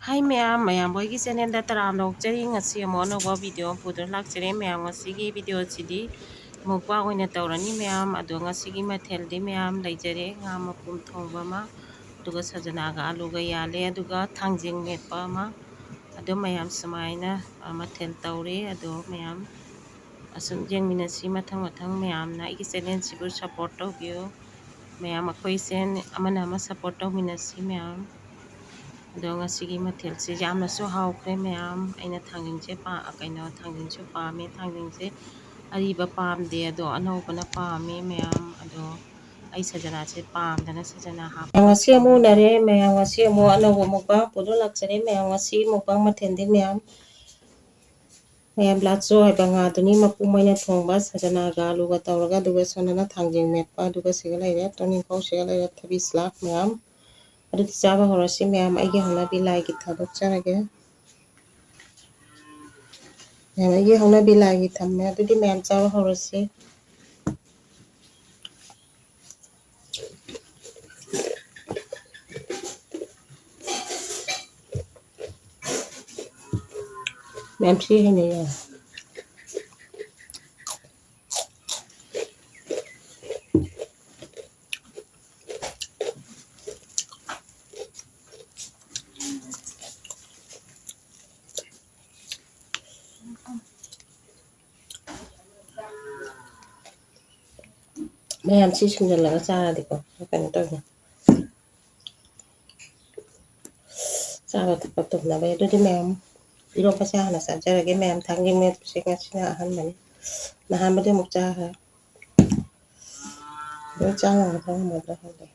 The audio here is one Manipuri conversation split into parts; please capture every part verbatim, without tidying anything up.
ꯍꯥꯏ ꯃꯌꯥꯝ, ꯃꯌꯥꯝ ꯍꯣꯏꯒꯤ channelꯗ ꯇꯔꯥꯝꯅ ꯑꯣꯛꯆꯔꯤ꯫ ꯉꯁꯤ ꯑꯃꯨꯛ ꯑꯅꯧꯕ video ꯑꯃ ꯄꯨꯗꯨꯅ ꯂꯥꯛꯆꯔꯦ꯫ ꯃꯌꯥꯝ ꯉꯁꯤꯒꯤ videoꯁꯤꯗꯤ mukbang ꯑꯣꯏꯅ ꯇꯧꯔꯅꯤ ꯃꯌꯥꯝ꯫ ꯑꯗꯣ ꯉꯁꯤꯒꯤ ꯃꯊꯦꯜꯗꯤ ꯃꯌꯥꯝ ꯂꯩꯖꯔꯦ꯫ ꯉꯥ ꯃꯄꯨꯝ ꯊꯣꯡꯕ ꯑꯃ, ꯑꯗꯨꯒ ꯁꯖꯅꯥꯒ ꯑꯂꯨꯒ ꯌꯥꯜꯂꯦ, ꯑꯗꯨꯒ ꯊꯥꯡꯖꯤꯡ ꯃꯦꯠꯄ ꯑꯃ꯫ ꯑꯗꯣ ꯃꯌꯥꯝ ꯁꯨꯃꯥꯏꯅ, ꯑ, ꯃꯊꯦꯜ ꯇꯧꯔꯦ꯫ ꯑꯗꯣ ꯃꯌꯥꯝ ꯑꯁꯨꯝ ꯌꯦꯡꯃꯤꯟꯅꯁꯤ ꯃꯊꯪ ꯃꯊꯪ꯫ ꯃꯌꯥꯝꯅ ꯑꯩꯒꯤ channelꯁꯤꯕꯨ support ꯇꯧꯕꯤꯌꯨ꯫ ꯃꯌꯥꯝ ꯑꯩꯈꯣꯏ channel ꯑꯃꯅ ꯑꯃ support ꯇꯧꯃꯤꯟꯅꯁꯤ ꯃꯌꯥꯝ꯫ ꯑꯗꯣ ꯉꯁꯤꯒꯤ ꯃꯊꯦꯜꯁꯦ ꯌꯥꯝꯅꯁꯨ ꯍꯥꯎꯈ꯭ꯔꯦ ꯃꯌꯥꯝ꯫ ꯑꯩꯅ ꯊꯥꯡꯖꯤꯡꯁꯦ ꯄꯥ-, ꯀꯩꯅꯣ, ꯊꯥꯡꯖꯤꯡꯁꯨ ꯄꯥꯝꯃꯦ, ꯊꯥꯡꯖꯤꯡꯁꯦ ꯑꯔꯤꯕ ꯄꯥꯝꯗꯦ, ꯑꯗꯣ ꯑꯅꯧꯕꯅ ꯄꯥꯝꯃꯦ ꯃꯌꯥꯝ꯫ ꯑꯗꯣ ꯑꯩ ꯁꯖꯅꯥꯁꯦ ꯄꯥꯝꯗꯅ ꯁꯖꯅꯥ ꯍꯥꯞꯄ ꯉꯁꯤ ꯑꯃꯨꯛ ꯎꯅꯔꯦ ꯃꯌꯥꯝ꯫ ꯉꯁꯤ ꯑꯃꯨꯛ ꯑꯅꯧꯕ mukbang ꯄꯨꯗꯨꯅ ꯂꯥꯛꯆꯔꯦ ꯃꯌꯥꯝ꯫ ꯉꯁꯤ mukbang ꯃꯊꯦꯜꯗꯤ ꯃꯌꯥꯝ, ꯃꯌꯥꯝ ꯂꯥꯆꯣ ꯍꯥꯏꯕ ꯉꯥꯗꯨꯅꯤ ꯃꯄꯨꯝ ꯑꯣꯏꯅ ꯊꯣꯡꯕ, ꯁꯖꯅꯥꯒ ꯑꯂꯨꯒ ꯇꯧꯔꯒ, ꯑꯗꯨꯒ ꯁꯣꯝꯗꯅ ꯊꯥꯡꯖꯤꯡ ꯃꯦꯠꯄ, ꯑꯗꯨꯒ ꯁꯤꯒ ꯂꯩꯔꯦ ꯇꯣꯅꯤꯡꯈꯧ, ꯁꯤꯒ ꯂꯩꯔꯦ ꯊꯕꯤ ꯁꯂꯥꯗ ꯃꯌꯥꯝ꯫ ꯑꯗꯨꯗꯤ ꯆꯥꯕ ꯍꯧꯔꯁꯤ ꯃꯌꯥꯝ꯫ ꯑꯩꯒꯤ ꯍꯧꯅꯕꯤ ꯂꯥꯏꯒꯤ ꯊꯥꯗꯣꯛꯆꯔꯒꯦ꯫ ꯃꯌꯥꯝ, ꯑꯩꯒꯤ ꯍꯧꯅꯕꯤ ꯂꯥꯏꯒꯤ ꯊꯝꯃꯦ꯫ ꯑꯗꯨꯗꯤ ꯃꯌꯥꯝ ꯆꯥꯕ ꯍꯧꯔꯁꯤ꯫ ꯃꯌꯥꯝ ꯁꯤ ꯍꯩꯅꯩꯌꯦ꯫ ꯃꯌꯥꯝ ꯁꯤ ꯁꯨꯝꯖꯜꯂꯒ ꯆꯥꯔꯗꯤꯀꯣ, ꯀꯩꯅꯣ ꯇꯧꯕꯅꯦ꯫ ꯆꯥꯕ ꯊꯛꯄ ꯇꯨꯝꯅꯕ꯫ ꯑꯗꯨꯗꯤ ꯃꯌꯥꯝ, ꯏꯔꯣꯝꯕꯁꯦ ꯍꯥꯟꯅ ꯆꯥꯖꯔꯒꯦ꯫ ꯃꯌꯥꯝ ꯊꯥꯡꯖꯤꯡ ꯃꯦꯠꯄꯁꯦ ꯉꯁꯤꯅ ꯑꯍꯥꯟꯕꯅꯤ꯫ ꯅꯍꯥꯟꯕꯗꯤ ꯑꯃꯨꯛ ꯆꯥꯈ꯭ꯔꯦ꯫ ꯂꯣꯏ ꯆꯥ ꯉꯝꯒꯗ꯭ꯔꯥ ꯉꯝꯃꯣꯏꯗ꯭ꯔꯥ ꯈꯪꯗꯦ꯫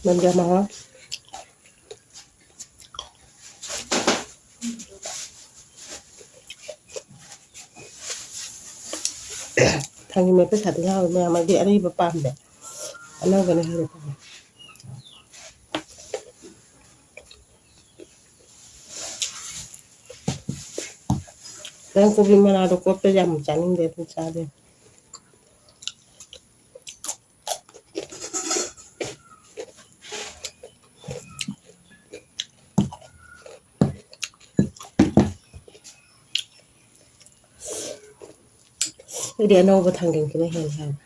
ꯃꯟꯗꯤꯌꯥ ꯃꯍꯥ꯫ ꯊꯥꯡꯖꯤꯡ ꯃꯦꯠꯄ ꯁꯥꯗꯤ ꯍꯥꯎꯋꯤ ꯃꯌꯥꯝ, ꯑꯩꯗꯤ ꯑꯔꯤꯕ ꯄꯥꯝꯗꯦ, ꯑꯅꯧꯕꯅ ꯍꯦꯟꯅ ꯄꯥꯝꯃꯦ꯫ ꯅꯪ ꯀꯣꯕꯤ ꯃꯅꯥꯗꯣ ꯀꯣꯠꯄ ꯌꯥꯝ ꯆꯥꯅꯤꯡꯗꯦ, ꯑꯗꯨꯝ ꯆꯥꯗꯦ꯫ ꯑꯩꯗꯤ ꯑꯅꯧꯕ ꯊꯥꯡꯖꯤꯡꯁꯤꯅ ꯍꯦꯟꯅ ꯍꯥꯎꯋꯦ꯫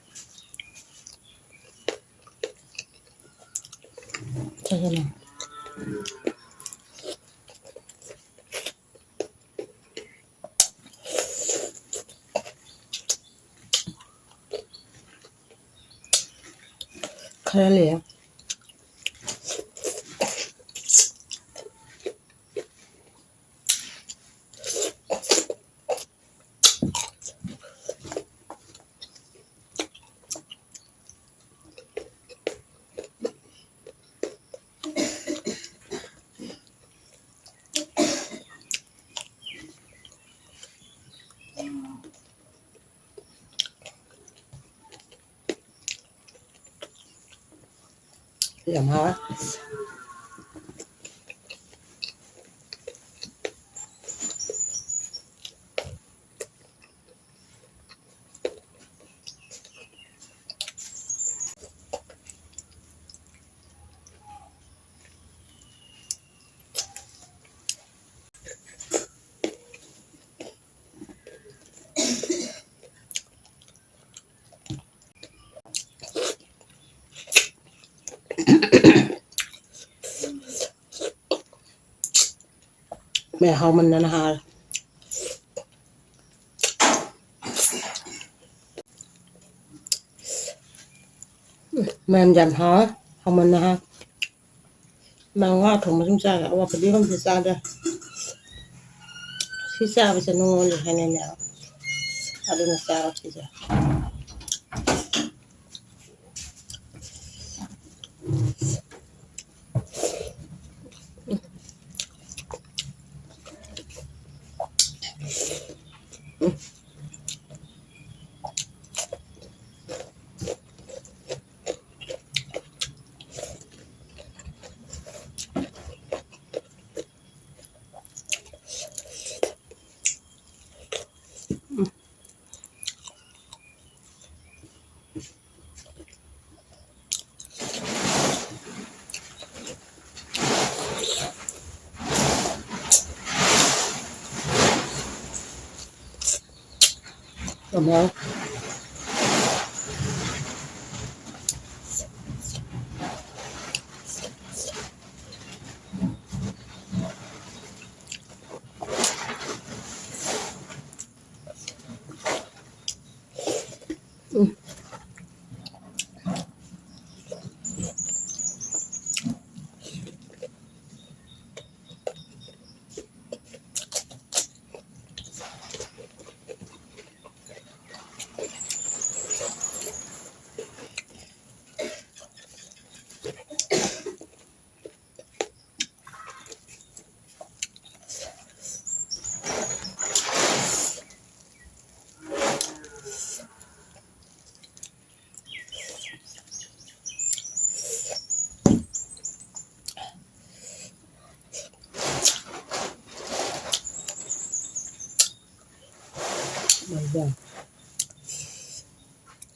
ꯆꯥꯁꯜꯂꯣ꯫ ꯈꯔ ꯂꯩꯔꯦ꯫ ꯌꯥꯝ ꯍꯥꯎꯋꯦ꯫ ꯃꯌꯥꯝ ꯍꯥꯎꯃꯟꯗꯅ ꯍꯥꯔꯦ꯫ ꯎꯝ, ꯃꯌꯥꯝ ꯌꯥꯝ ꯍꯥꯎꯋꯦ꯫ ꯍꯥꯎꯃꯟꯗꯅ ꯍꯥ꯫ ꯃꯥ ꯉꯥ ꯊꯣꯡꯕ ꯁꯨꯝ ꯆꯥꯔꯦ꯫ ꯑꯋꯥꯠꯄꯗꯤ ꯑꯝꯇ ꯆꯥꯗꯦ꯫ ꯁꯤ ꯆꯥꯕꯁꯦ ꯅꯉꯣꯟꯗ ꯍꯥꯏꯅꯩꯅꯦ꯫ ꯑꯗꯨꯅ ꯆꯥꯔꯣ ꯁꯤꯁꯦ꯫ Come on.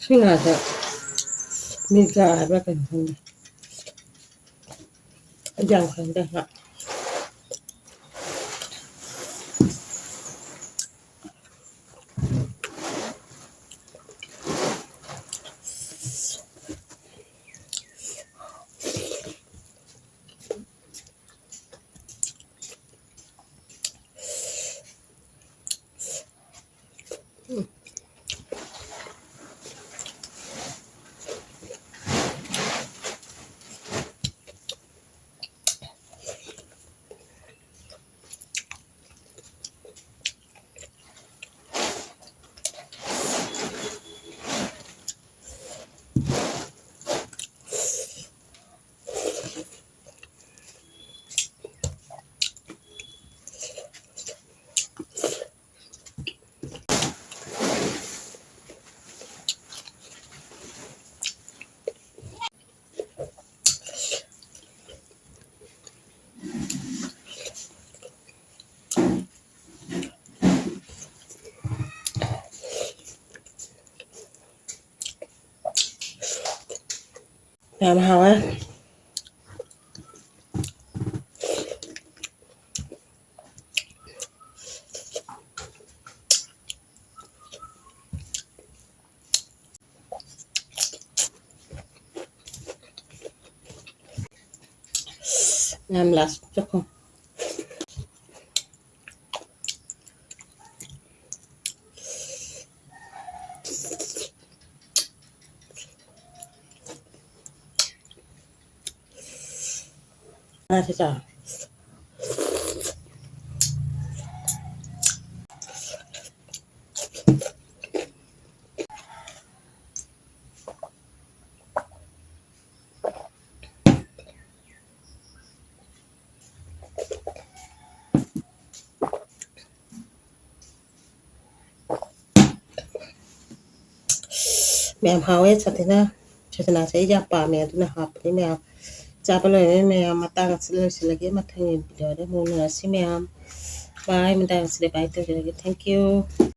ꯁꯤ ꯉꯥꯁꯦ ꯃꯤꯔꯆꯥ ꯍꯥꯏꯕ꯭ꯔꯥ ꯀꯩꯅꯣ ꯈꯪꯗꯦ꯫ ꯑꯩ ꯌꯥꯝ ꯈꯪꯗꯦ ꯉꯥ꯫ ꯌꯥꯝ ꯍꯥꯎꯋꯦ꯫ ꯌꯥꯝ ꯂꯥꯁ ꯆꯠꯈꯣ꯫ ꯉꯥꯁꯦ ꯆꯥꯎ꯫ ꯃꯌꯥꯝ ꯍꯥꯎꯋꯦ ꯁꯥꯊꯤꯅ꯫ ꯁꯖꯅꯥꯁꯦ ꯑꯩ ꯌꯥꯝ ꯄꯥꯝꯃꯦ, ꯑꯗꯨꯅ ꯍꯥꯞꯄꯅꯤ ꯃꯌꯥꯝ꯫ ꯆꯥꯕ ꯂꯣꯏꯔꯦ ꯃꯌꯥꯝ, ꯃꯇꯥꯡ ꯑꯁꯤꯗ ꯂꯣꯏꯁꯤꯜꯂꯒꯦ꯫ ꯃꯊꯪꯒꯤ ꯚꯤꯗꯤꯑꯣꯗ ꯑꯃꯨꯛ ꯎꯅꯔꯁꯤ ꯃꯌꯥꯝ꯫ ꯕꯥꯏ, ꯃꯇꯥꯡ ꯑꯁꯤꯗ ꯕꯥꯏ ꯇꯧꯖꯔꯒꯦ꯫ Thank you꯫